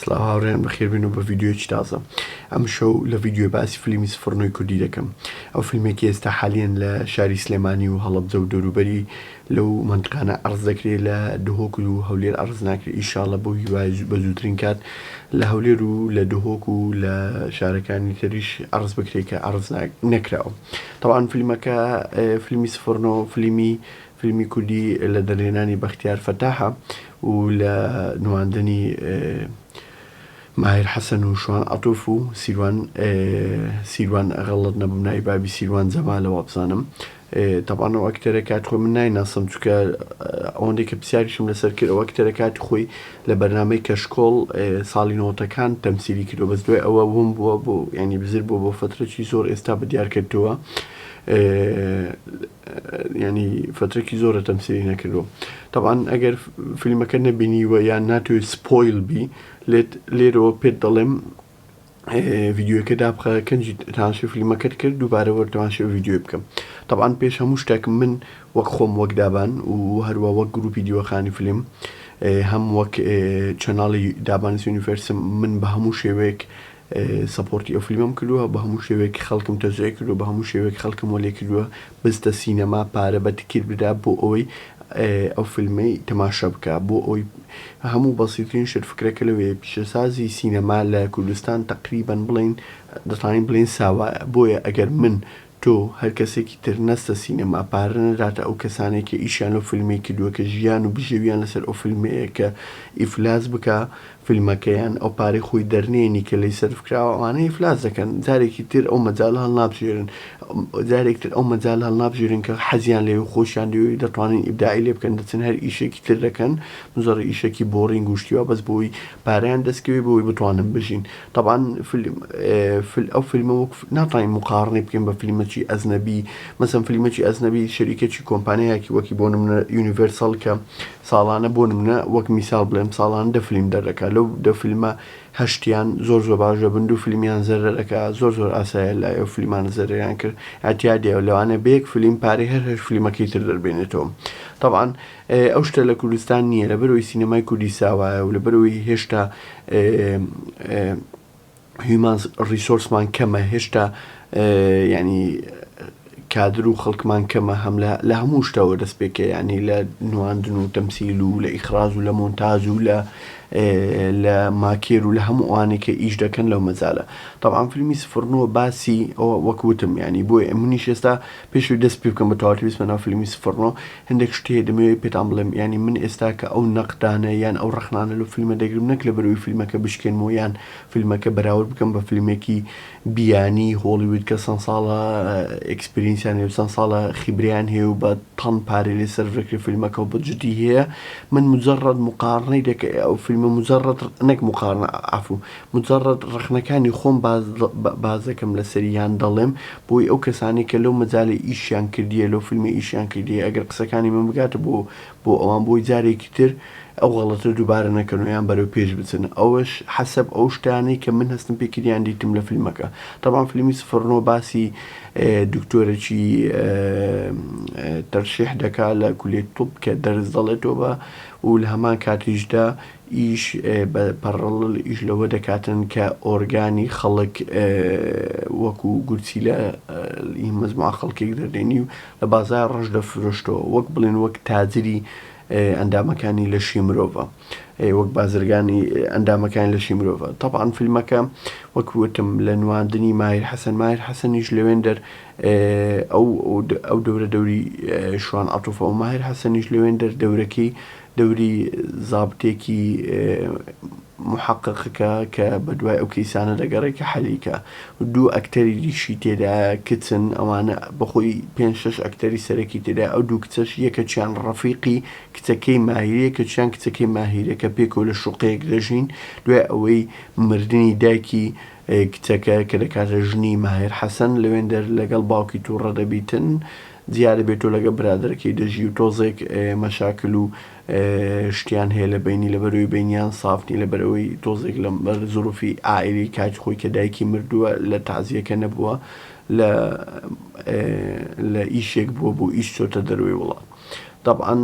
سڵاو هاوڕێیان بەخێربێنەوە بە ڤیدیۆیەکی تازە. ئەمشەو لە ڤیدیۆی باسی فلیمی سفر نۆی کوردی دەکەم. ئەو فیلمەی کە ئێستا حالیەن لە شاری سلێمانی و هەڵەبجە و دەوروبەری لەو مەنتقانە عەرز دەکرێ لە دهۆک و هەولێر عەرز ناکرێ ئیشاڵە بەو هیوای بە زووترین کات لە هەولێر و لە دهۆک و لە شارەکانی تریش عەرز بکرێ کە عەرز نەکراوە. تەبعەن فیلمەکە فیلمی سفر نۆ فلیمی فیلمی کوردی لە دەرهێنانی بەختیار فەتاحە و لە نواندنی ماهیر حەسەن و شوان عەتوف و سیروان سیروان غەڵەت نەبم ناوی بابی سیروان جەمالە وابزانم تەبعەن ئەو ئەکتەرە کات خۆی من نایناسم چونکە ئەوەندەی کە پرسیاریشم لەسەر کرد ئەو ئەکتەرە کاتی خۆی لە بەرنامەی کەشکۆڵ ساڵی نەوەتەکان تەمسیلی کردووە بەس دوای ئەوە وم بووە بۆ ینی بزر بووە بۆ فترەکی زۆر ئێستا بە دیار کردووە ینی فترەکی زۆرە تەمسیلی نەکردووە تەبعەن ئەگەر فیلمەکە نەبینیوە یان ناتوێت spoil بی لێت لێرەوە پێت دەڵێم ڤیدیۆکە دابخە کەنجی تەماشای فیلمەکەت کرد دووبارە وەر تەماشای ڤیدیۆی بکەم تەبعەن پێش هەموو شتێک من وەک خۆم وەک دابان و هەروە وەک گروپی دیوەخانی فیلم هەم وەک channel ی دابانس universe م من بە هەموو شێوەیەک support ی ئەو فیلمەم کردووە بە هەموو شێوەیەک خەڵکم تەشجیع کردووە بە هەموو شێوەیەک خەڵکم وەلێ کردووە بچتە سینەما پارە بە تکت بدا بۆ ئەوەی ئەو فیلمەی تەماشا بکا بۆ ئەوەی هەموو بەسیترین شت فکرەکە لەوەیە پیشەسازی سینەما لە کوردستان تەقریبەن بڵێین دەتوانین بڵێین ساوایە بۆیە ئەگەر من تۆ هەر کەسێکی تر نەستە سینەما پارە نەداتە ئەو کەسانەی کە ئیشیان لەو فیلمەی کردووە کە ژیان و بژێویان لەسەر ئەو فیلمەیە کە ئیفلاس بکا فیلمەکەیان ئەو پارەی خۆی دەرنێنی کە لێی سەرف کراوە ئەوانە ئیفلاس دەکەن جارێکی تر ئەو مەجالە هەڵنابژێرن جارێک تر ئەو مەجالە هەڵنابژێرن کە حەزیان لێ و خۆشیان لێ و دەتوانن ئیبداعی لێ بکەن دەچن هەر ئیشێکی تر دەکەن مجەڕ ئیشێکی boring و شتی وا بەس بۆی پارەیان دەست کەوێ بۆی بتوانن بژین تەبعەن فیلم فل ئەو فیلمە وەک ناتوانین مقارنەی بکەین بە فیلمەکی ئەجنەبی مەسەن فیلمەکی ئەجنەبی شەریکەکی کۆمپانیایەکی وەکی بۆ نمونە یونیڤێرساڵ کە ساڵانە بۆ نمونە وەک میساڵ بڵێم ساڵانە دە فلیم دەردەکا لەو دە فلمە هەشتیان زۆر زۆر باش دەبن دوو فلمیان زەرەر ئەکا زۆر زۆر ئاسایە لای ئەو فلیمانە زەرەریان کرد ئیعتیادیە لەوانەیە بە یەک فلیم پارەی هەر هەشت فلیمەکەی تر دەربێنێتەوە تەبعەن ئەو شتە لە کوردستان نییە لەبەرئەوەی سینەمای کوردی ساوایە و لەبەرئەوەی هێشتا human resource مان کەمە هێشتا یعنی کادر و خەڵکمان کەمە هەم لە هەموو شتەوە دەست پێکە ینی لە نواندن و تەمسیل و لە ئیخراج و لە مۆنتاج و لە لە ماکێر و لە هەموو ئەوانەی کە ئیش دەکەن لەو مەجالە تەبعەن فیلمی سفر نۆ باسی ئەوە وەک وتم ینی بۆیە منیش ئێستا پێشوی دەست پێ بکەم بە تەواوەتی بچمە ناو فیلمی سفر نۆ هەندێک شت هەیە دەمەوێت پێتان بڵێم یانی من ئێستا کە ئەو نەقدانە یان ئەو ڕەخنانە لەو فیلمە دەگرم نەک لەبەرئەوەی فیلمەکە بشکێنمەوە یان فیلمەکە بەراورد بکەم بە فیلمێکی بیانی هۆڵیوود کە چەند ساڵە experience یان هەیە و چەند ساڵە خیبرەیان هەیە و بە تەن پارەی لێ سەرف دەکرێت فیلمەکە و بە جدی هەیە من مجرد مقارنەی دەکە ئەو فیلمە مجرد نەک مقارنە عەفو مجرد ڕەخنەکانی خۆم باس باس دەکەم لەسەری یان دەڵێم بۆی ئەو کەسانەی کە لەو مەجالەی ئیشیان کردیە لەو فیلمەی ئیشیان کردیە ئەگەر قسەکانی من بگاتە بۆ بۆ ئەوان بۆی جارێکی تر ئەو غەڵەتە دووبارە نەکەن و یان بەرەو پێش بچن ئەوەش حەسەب ئەو شتانەی کە من هەستم پێ کرد یان دیتم لە فیلمەکە تەبعەن فیلمی سفر نۆ باسی دکتۆرێکی تەرشیح دەکا لە کولیەی طب کە دەرس دەڵێتەوە بە و لە هەمان کاتیشدا ئیش بە parallel ئیش لەوە دەکاتن کە ئۆرگانی خەڵک وەکو گورچیلە ی مەجموعە خەڵکێک دەردێنی و لە بازاڕ ڕەش دەفرۆشتەوە وەک بڵێن وەک تاجری ئەندامەکانی لەشی مرۆڤە وەک بازرگانی ئەندامەکانی لەشی مرۆڤە تەبعەن فیلمەکە وەک وتم لە نواندنی ماهیر حەسەن ماهیر حەسەنیش لەوێندەر ئەو ئەو دەورە دەوری شوان عەتوفە و ماهیر حەسەنیش لەوێندەر دەورەکەی دەوری زابتێکی موحەققەکە کە بەدوای ئەو کەیسانە دەگەڕێ کە حەلی کا. دوو ئەکتەری دیشی تێدایە کچن ئەوانە بەخۆی پێنج شەش ئەکتەری سەرەکی تێدایە ئەو دوو کچەش یەکەکیان ڕەفیقی کچەکەی ماهیرە یەکەکیان کچەکەی ماهیرە کە پێکەوە لە شوقەیەک دەژین دوای ئەوەی مردنی دایکی کچەکە کە دەکاتە ژنی ماهیر حەسەن لەوێندەر لەگەڵ باوکی توڕە دەبیتن جیا دەبێت و لەگەڵ برادەرەکەی دەژی و تۆزێک مەشاکل و شتیان هەیە لە بەینی لەبەرەوەی بەینیان ساف نیە لەبەرئەوەی تۆزێک لەبەر زروفی عائیلی کاتی خۆی کە دایکی مردووە لە تەعزیەکە نەبووە لە لە ئیشێک بووە بۆ ئیش چۆتە دەرەوەی وڵات. تەبعەن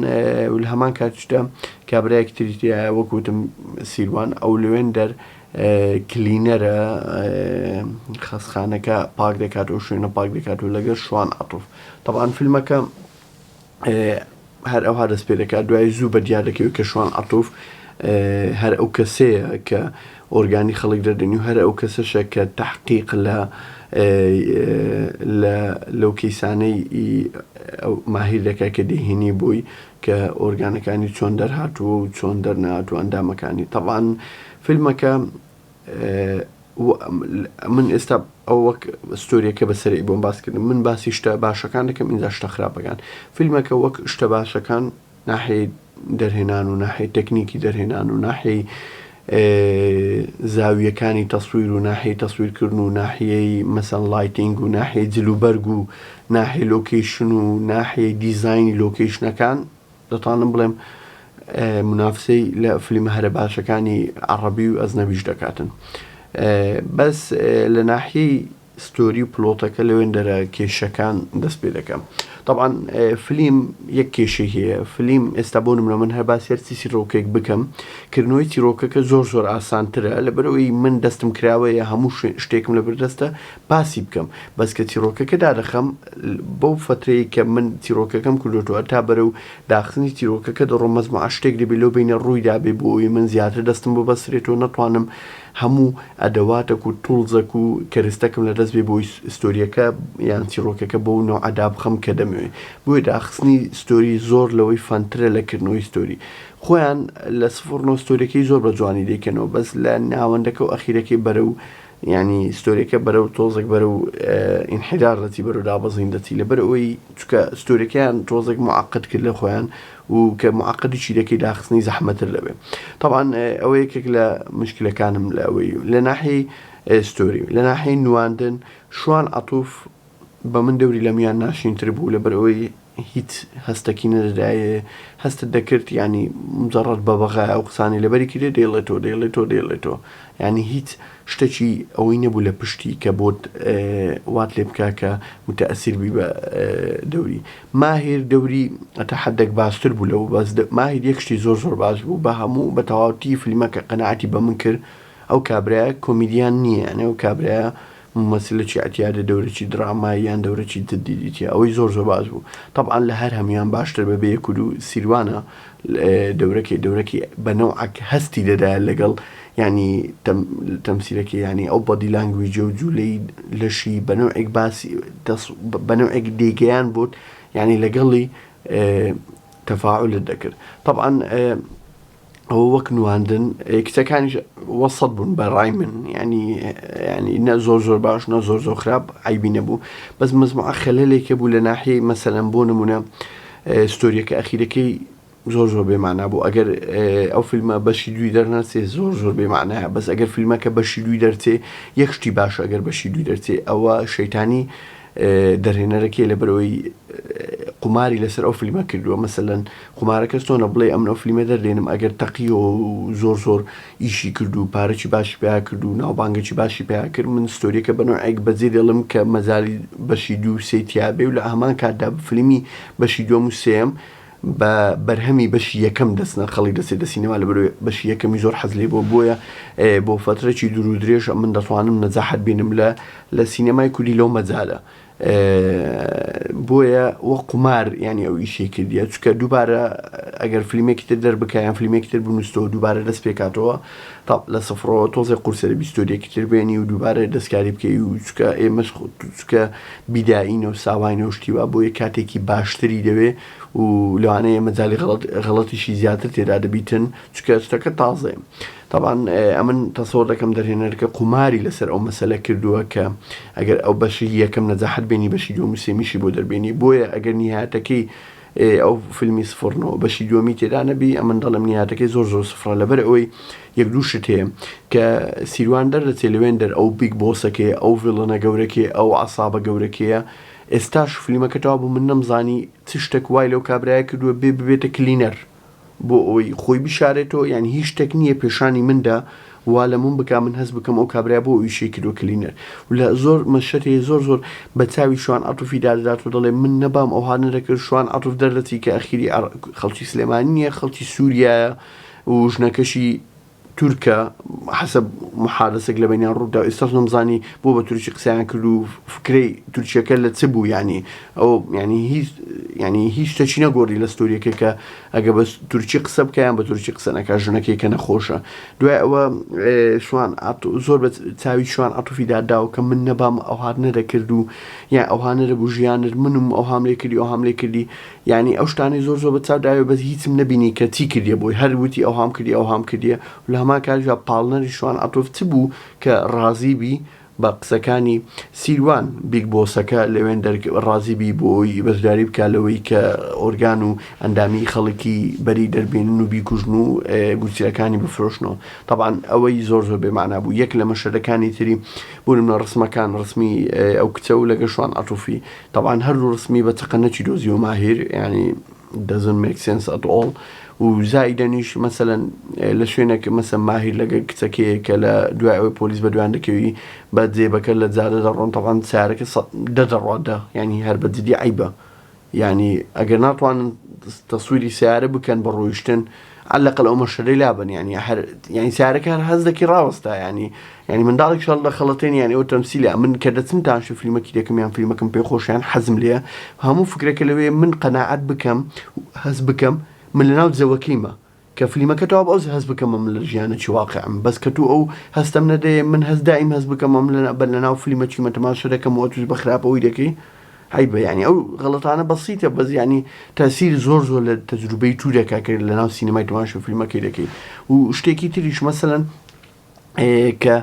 لە هەمان کاتیشدا کابرایەکی تری تیایە وەک وتم سیروان ئەو لەوێن دەر cleaner ە خەسخانەکە پاک دەکات و شوێنە پاک دەکات و لەگەر شوان عەتوف تەبعەن فیلمەکە هەر ئەوها دەست پێ دەکات دوای زوو بە دیار دەکەوێت کە شوان عەتوف هەر ئەو کەسەیە کە ئۆرگانی خەڵک دەردێنی و هەر ئەو کەسەشە کە تەحقیق لە لە لەو کەیسانەی ماهیر دەکات کە دەیهێنی بۆی کە ئۆرگانەکانی چۆن دەرهاتووە و چۆن دەرنەهاتووە ئەندامەکانی تەبعەن فیلمەکە من ئێستا ئەو وەک ستۆریەکە بەسەری بۆم باس کردم من باسی شتە باشەکان دەکەم ئینجا شتە خراپەکان فیلمەکە وەک شتە باشەکان ناحیەی دەرهێنان و ناحیەی تەکنیکی دەرهێنان و ناحیەی زاویەکانی تەسویر و ناحیەی تەسویرکردن و ناحیەی مەسەن lighting و ناحیەی جلوبەرگ و ناحیەی location و ناحیەی دیزاینی location ەکان دەتوانم بڵێم منافسەی لە فلیمە هەرە باشەکانی عەڕەبی و ئەجنەبیش دەکاتن بەس لە ناحیەی ستۆری و پلۆتەکە لەوێندەرە کێشەکان دەست پێ دەکەم طبعا فلیم یەک کێشەی هەیە فلیم ئێستا بۆ نمونە من هەر باسی هەر چیرۆکێک بکەم کردنەوەی چیرۆکەکە زۆر زۆر ئاسانترە لەبەرئەوەی من دەستم کراوەیە هەموو شتێکم لەبەر دەستە باسی بکەم بەس کە چیرۆکەکە دادەخەم بەو فەترەی کە من چیرۆکەکەم کردوەوە تا بەرەو داخستنی چیرۆکەکە دەڕۆم مەزموعە شتێک دەبێت لەو بینە ڕووی دابێ بۆ ئەوەی من زیاتر دەستم بۆ بەسرێتەوە نەتوانم هەموو ئەدەواتەک و tools ەک و کەرستەکم لە دەست بێ بۆی ستۆریەکە یان چیڕۆکەکە بەو نەوعە دابخەم کە دەمەوێ بۆیە داخستنی ستۆری زۆر لەوەی fun ترە لە کردنەوەی ستۆری خۆیان لە سفر نۆ ستۆریەکەی زۆر بە جوانی دەیکەنەوە بەس لە ناوەندەکە و ئەخیرەکەی بەرەو یانی ستۆریەکە بەرەو تۆزێک بەرەو ئینحیدار دەچی بەرەو دابەزین دەچی لەبەر ئەوەی چونکە ستۆریەکەیان تۆزێک معقد کرد لە خۆیان و کە معقدیشی دەکەی داخستنی زەحمەتر دەبێ طبعا ئەوە یەکێک لە مشکلەکانم لە ئەوەی لە ناحی ستۆری لە ناحی نواندن شوان عەتوف بە من دەوری لەمیان ناشینتر بوو لەبەر ئەوەی هیچ هەستەکی نەدەدایێ هەستت دەکرد یانی مجەڕەد بەبەغایە ئەو قسانەی لەبەری کردێ دەیڵێتەوە دەیڵێتەوە دەیڵێتەوە یانی هیچ شتەکی ئەوەی نەبوو لە پشتی کە بۆت وات لێ بکا کە متەئسیر بی بە دەوری ماهیر دەوری ئەتا حدێک باشتر بوو لەو بەس ماهیر یەک شتی زۆر زۆر باش بوو بە هەموو بە تەواوەتی فیلمەکە قەناعەتی بە من کرد ئەو کابرایە کۆمیدیان نییە یانی ئەو کابرایە مومەسیلەکی ئەتیادە دەورەکی درامایی یان دەورەکی جدی دیتیە ئەوەی زۆر زۆر باش بوو تەبعەن لە هەر هەموان باشتر بەبێ یەک و دوو سیروانە دەورەکەی دەورەکی بە نەوعەک هەستی دەدایە لەگەڵ یانی تەمسیلەکەی یانی ئەو body language ە و جولەی لەشی بە نەوعێک باسی بە نەوعێک دەیگەیان بۆت یانی لەگەڵی تەفاعولت دەکرد تەبعەن ئەوە وەک نواندن کچەکانیش وەسەت بوون بە ڕای من ینی ینی نە زۆر زۆر باش نە زۆر زۆر خراپ عیبی نەبوو بەس مەزموعە خەلەلێکە بوو لە ناحیەی مەسەلەن بۆ نمونە ستۆریەکە ئەخیرەکەی زۆر زۆر بێمانا بوو ئەگەر ئەو فیلمە بەشی دوی دەرنەچێ زۆر زۆر بێمانایە بەس ئەگەر فیلمەکە بەشی دوی دەرچێ یەک شتی باشە ئەگەر بەشی دوی دەرچێ ئەوە شەیتانی دەرهێنەرەکەی لەبەرئەوەی قوماری لەسەر ئەو فیلمە کردووە مەسەلەن قومارەکە چۆنە بڵێ ئەمن ئەو فیلمە دەردێنم ئەگەر تەقیەوە و زۆر زۆر ئیشی کرد و پارەی باشی پیا کرد و ناوبانگێکی باشی پیا کرد من ستۆریەکە بە نوعێک بەجێ دێڵم کە مەجالی بەشی دوو سێ تیابێ و لە هەمان کاتدا فیلمی بەشی دووەم و سێیەم بە بەرهەمی بەشی یەکەم دەچنە خەڵک دەچێتە سینەما لەبەر بەشی یەکەمی زۆر حەز لێ بووە بۆیە بۆ فەترەکی دوور و درێژ من دەتوانم نەجاحەت بینم لە لە سینەمای کوردی لەو مەجالە بۆیە وە قومار ینی ئەو ئیشەی کردیە چکە دووبارە ئەگەر فیلمێکی تر دەربکە یان فیلمێکی تر بنووسەوە دووبارە دەست پێکاتەوە تا لە سفرەوە تۆزێ قورسە لە بیستۆریەکی تر بێنی و دووبارە دەستکاری بکەی و چکە ئێمەش چکە بیدایینە و ساواینە و شتی وا بۆیە کاتێکی باشتری دەوێ و لەوانەیە مەجالی غەڵەت غەڵەتیشی زیاتر تێدا دەبیتن چونکە شتەکە تازەیە تەبعەن ئەمن تەسەوەر دەکەم دەرهێنەرەکە قوماری لەسەر ئەو مەسەلە کردووە کە ئەگەر ئەو بەشی یەکەم نەجاحەت بێنی بەشی دووەم و سێمیشی بۆ دەربێنی بۆیە ئەگەر نیهایەتەکەی ئەو فیلمی سفر نۆ بەشی دووەمی تێدا نەبی ئەمن دەڵێم نیهایەتەکەی زۆر زۆر سفرە لەبەر ئەوەی یەک دوو شت هەیە کە سیروان دەردەچێ لەوێن دەر ئەو big boss ەکەیە ئەو villain ە گەورەکەیە ئەو عەسابە گەورەکەیە ئێستاش فلیمەکە تەواو بوو من نەمزانی چ شتەک وای لەو کابرایە کردووە بێ ببێتە cleaner بۆ ئەوەی خۆی بشارێتەوە یان هیچ شتێک نییە پێشانی مندا. وا لە من بکا من هەست بکەم ئەو کابرایە بۆ ئەو ئیشەی کردوە cleaner و لە زۆر مەشهەدێ زۆر زۆر بە چاوی شوان عەتوفی دادەدات و دەڵێ من نەبام ئەوها نەدەکرد شوان عەتوف دەردەچی کە ئەخیری خەڵکی سلێمانی نیە خەڵکی سوریایە و ژنەکەشی تورکە حەسەب محادەسێک لە بەینیان ڕوودا ئێستاش نەمزانی بۆ بە تورکی قسەیان کرد و فکرەی تورکیەکە لە چ بوو یانی ئەو یانی هیچ یانی هیچ شتێکی نەگۆڕی لە ستۆریەکە کە ئەگە بە تورکی قسە بکە یان بە تورکی قسە نەکا ژنەکەی کە نەخۆشە دوای ئەوە شوان زۆر بە چاوی شوان عەتوفی داداوە کە من نەبام ئەوهات نەدەکرد و یان ئەوها نەدەبوو ژیانت منم ئەوهام لێ کردی ئەوهام لێ کردی یانی ئەو شتانەی زۆر زۆر بە چاو داوێ بەس هیچم نەبینی کە چی کردیە بۆی هەر وتی ئەوهام کردی ئەوهام کردیە و لە هەمان کاتیشدا پاڵنەری شوان عەتوف چ بوو کە ڕازی بی بە قسەکانی سیروان big boss ەکە لەوێندەر ڕازی بی بۆ ئەوی بەشداری بکا لەوەی کە ئۆرگان و ئەندامی خەڵکی بەری دەربێنن و بیکوژن و گورچیلەکانی بفرۆشنەوە تەبعەن ئەوەی زۆر زۆر بێ مەعنا بوو یەک لە مەشهەدەکانی تری بۆ نمونە ڕسمەکان ڕسمی ئەو کچە و لەگە شوان عەتوفی تەبعەن هەردوو ڕسمی بە چەقە نەچی دۆزیەوە ماهیر یانی doesn't make sense at all و زائیدەنیش مەسەلەن لە شوێنێک مەسە ماهیر لەگە کچەکەیە کە لە دوای ئەوەی پۆلیس بە دویان دەکەوی بە جێبەکە لە جادە دەڕۆن تەبعەن سیارەکە دە دەڕات دە یعنی هەر بە جدی عیبە یعنی ئەگەر ناتوانن تەسویری سیارە بکەن بە ڕۆیشتن عەلەقەل ئەو مەشەرەی لابەن یانی هەر یانی سیارەکە هەر هەست دەکەی ڕاوەستا یانی یانی منداڵێک شەڵ دەخەڵەتێن یانی ئەو تەمسیلە من کە دەچم تاشی فیلمەکی دەکەم یان فیلمەکەم پێ خۆشیان حەزم لێ هەموو فکرەکە لەوێ من قەناعەت بکەم هەست بکەم من لەناو جەوەکەیمە کە فیلمەکە تەواو ئەو هەست بکەم من لە ژیانێکی واقعم بەس کە تو ئەو هەستەم نەدەیە من هەست دایم هەست بکەم ئەم لە بە لەناو فیلمەکی مە تەماشا دەکەم و ئەتوش بە خراپەوەی دەکەی عەیبە یانی ئەو غەڵەتانە بەسیتە بەس یانی تەسیر زۆر زۆر لە تەجروبەی تو دەکا کە لەناو سینەمای تەماشا فیلمەکەی دەکەی و شتێکی تریش مەسەلەن کە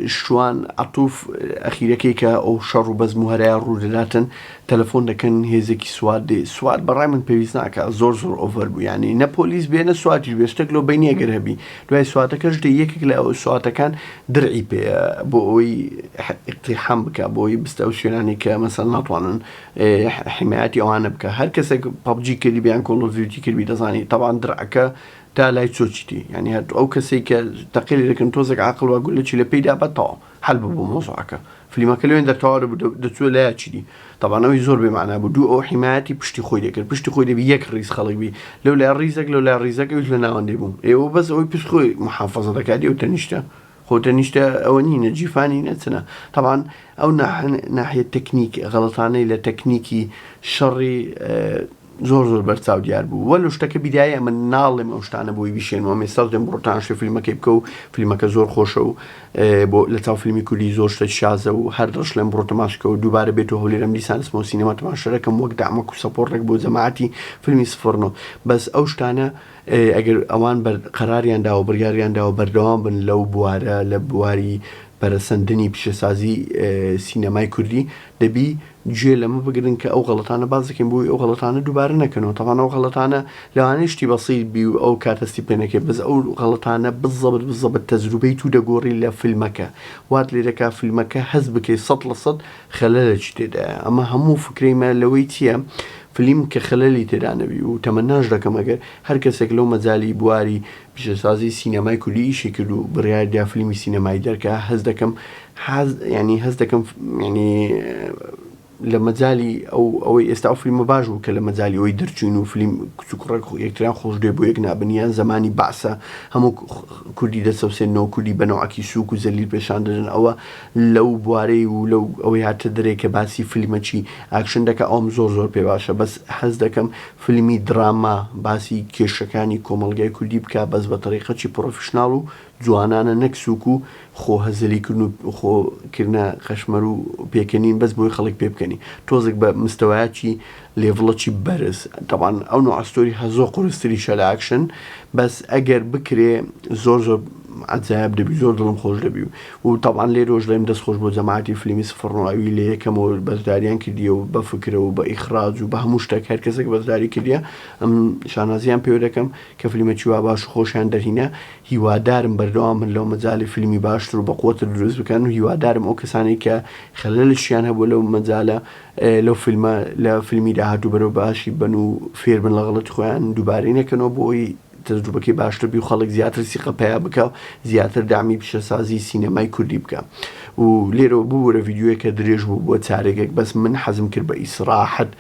شوان عەتوف ئەخیرەکەی کە ئەو شەڕ و بەزم و هەرای ڕوو دەداتن تەلەفۆن دەکەن هێزێکی SWAT دێ SWAT بەڕای من پێویست ناکە زۆر زۆر over بوو یانی نە پۆلیس بێ نە SWAT یش بێ شتێک لۆ بینی ئەگەر هەبی دوای SWAT ەکەش دێ یەکێک لە ئەو SWAT ەکان درعی پێیە بۆ ئەوەی اقتحام بکە بۆ ئەوەی بستە ئەو شوێنانی کە مەسەل ناتوانن حمایەتی ئەوانە بکە هەر کەسێک PUBG کردی بیان Call of Duty کردبی دەزانی تەبان درعەکە تا لای چۆچیتی یعنی هەر ئەو کەسێک کە تەقی لێ دەکەن تۆزێک عاقڵ وا گولەچی لە پێیدا بە تەواو حەل بوو بۆ مۆزوعەکە فلیمەکە لەوێن دەرتەواو دەبوو دەچووە لای چیدی تەبان ئەوی زۆر بێ مەعنا بوو دوو ئەو حیمایەتی پشتی خۆی دەکرد پشتی خۆی دەبی یەک ڕیز خەڵک بی لەو لای ڕیزێک لەو لای ڕیزەک ئەویش لە ناوەندی بوو ئێوە بەس ئەوەی پشت خۆی محافەزە دەکات ئەو تەنیشتە خۆ تەنیشتە ئەوە نینە جیفانی نەچنە تەبان ئەو ناحیە تەکنیک غەڵەتانەی لە تەکنیکی شەڕی زۆر زۆر بەرچاو دیار بوو وەلو شتەکە بیدایە من ناڵێم ئەو شتانە بۆی بیشێنمەوە مێستا دێم بڕۆ تانشێ فیلمەکەی بکە و فیلمەکە زۆر خۆشە و بۆ لە چاو فیلمی کوردی زۆر شتە شازە و هەر دەشڵێم بڕۆ تەماشکە و دووبارە بێت و هەولێرم دیسان سمۆ سینەما تەماشەکەم وەک دامەک و support ێک بۆ جەماعەتی فیلمی سفرنۆ بەس ئەو شتانە ئەگەر ئەوان بەر قەراریان داوە بڕیاریان داوە بەردەوام بن لەو بوارە لە بواری پەرەسەندنی پیشەسازی سینەمای کوردی دەبی گوێ لەمە بگرن کە ئەو غەڵەتانە باس دەکەین بۆی ئەو غەڵەتانە دووبارە نەکەنەوە تەبعەن ئەو غەڵەتانە لەوانەیە شتی بەسیت بی و ئەو کات هەستی پێ نەکەی بەس ئەو غەڵەتانە بزەبت بزەبت تەجروبەی تو دەگۆڕی لە فیلمەکە وات لێ دەکا فیلمەکە هەست بکەی سەد لە سەد خەلەلێکی تێدایە ئەمە هەموو فکرەی مە لەوەی چییە فلیم کە خەلەلی تێدا نەبی و تەمەناش دەکەم ئەگەر هەر کەسێک لەو مەجالی بواری پیشەسازی سینەمای کوردی ئیشی کرد و بڕیاری دا فیلمی سینەمایی دەرکا هەست دەکەم حەز یانی هەست دەکەم یانی لە مەجالی ئەو ئەوەی ئێستا ئەو فیلمە باش بوو کە لە مەجالی ئەوەی دەرچوین و فیلم کچ و کوڕێک یەکتریان خۆش دێ بۆ یەک نابن یان زمانی بەعسە هەموو کوردی دەچەوسێنەوە کوردی بە نەوعەکی سووک و زەلیل پێشان دەدەن ئەوە لەو بوارەی و لەو ئەوەی هاتە دەرێ کە باسی فیلمەکی ئاکشن دەکا ئەوم زۆر زۆر پێ باشە بەس حەز دەکەم فیلمی دراما باسی کێشەکانی کۆمەڵگای کوردی بکا بەس بە تەریقەکی professional و جوانانە نەک سوک و خۆ هەزەلی کردن و خۆ کردنە قەشمەر و پێکەنین بەس بۆی خەڵک پێ بکەنی تۆزێک بە مستەوایەکی level ەکی بەرز تەبعەن ئەو نوعە story هە زۆر قورستریشە لە ئاکشن بەس ئەگەر بکرێ زۆر زۆر عەجایب دەبی زۆر دڵم خۆش دەبی و تەبعەن لێرەوەش دەڵێم دەست خۆش بۆ جەماعەتی فلیمی سفر نۆ ئەوی لە یەکەمەوە بەشداریان کردیە و بە فکرە و بە ئیخراج و بە هەموو شتێک هەر کەسێک بەشداری کردیە ئەم شانازیان پێوە دەکەم کە فلیمەکی وا باش و خۆشیان دەرهینا هیوادارم بەردەوام بن لەو مەجالی فلیمی باشتر و بەقوەتر دروست بکەن و هیوادارم ئەو کەسانەی کە خەلەلشیان هەبوو لەو مەجالە لەو فیلمە لە فیلمی داهاتوو بەرەو باشی بن و فێربن لە غەڵەتی خۆیان دووبارەی نەکەنەوە بۆ ئەوەی. تەجروبەکەی باشتر بی و خەڵک زیاتر سیقە پەیا بکا و زیاتر دەعمی پیشەسازی سینەمای کوردی بکا و لێرەوە ببورە ڤیدیۆیەکە درێژ بوو بۆ چارەگێک بەس من حەزم کرد بە ئیسراحەت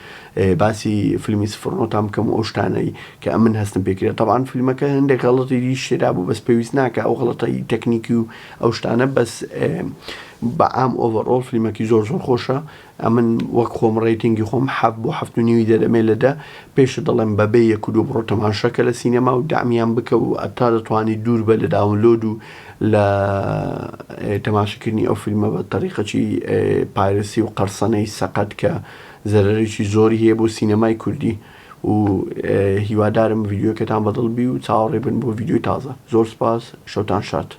باسی فیلمی سفرنۆتان بکەم و ئەو شتانەی کە ئەمن هەستم پێ کرد تەبعەن فیلمەکە هەندێک غەڵەتی دیش تێدا بوو بەس پێویست ناکە ئەو غەڵەتەی تەکنیکی و ئەو شتانە بەس بە عام overall فیلمەکی زۆر زۆر خۆشە ئەمن وەک خۆم rating ی خۆم حەفت بۆ حەفت و نیوی دەدەمێ لە دە پێشت دەڵێم بەبێ یەک و دوو بڕۆ تەماشاکە لە سینەما و دەعمیان بکە و تا دەتوانی دوور بە لە download و لە تەماشەکردنی ئەو فیلمە بە تەریقەکی piracy و قەرسەنەی سەقەت کە زەرەرێکی زۆری هەیە بۆ سینەمای کوردی و هیوادارم ڤیدیۆکەتان بەدڵ بی و چاوەڕێ بن بۆ ڤیدیۆی تازە زۆر سپاس شەوتان شاد.